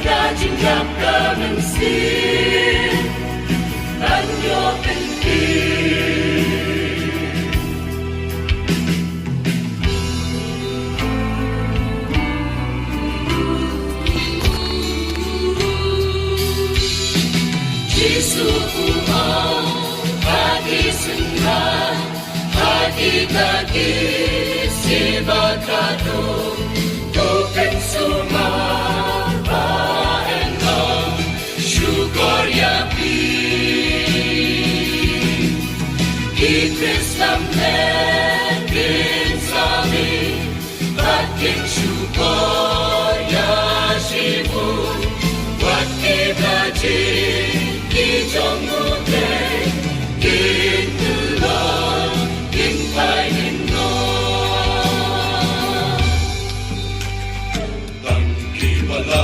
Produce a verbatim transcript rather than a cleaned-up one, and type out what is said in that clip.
Ka jingïap ka mynsiem ban ïoh pyntir. Jisu u ong ha ki synran, ha kita ki sngi ba khadduh, to pynsumar bad ong shukor ïa phi. Ki Khristan leh kin sangeh bad kin shukor ïa shibun, wat ki bajing ki jong U Blei kin kylla, kin phai, kin ong: Tang kiba la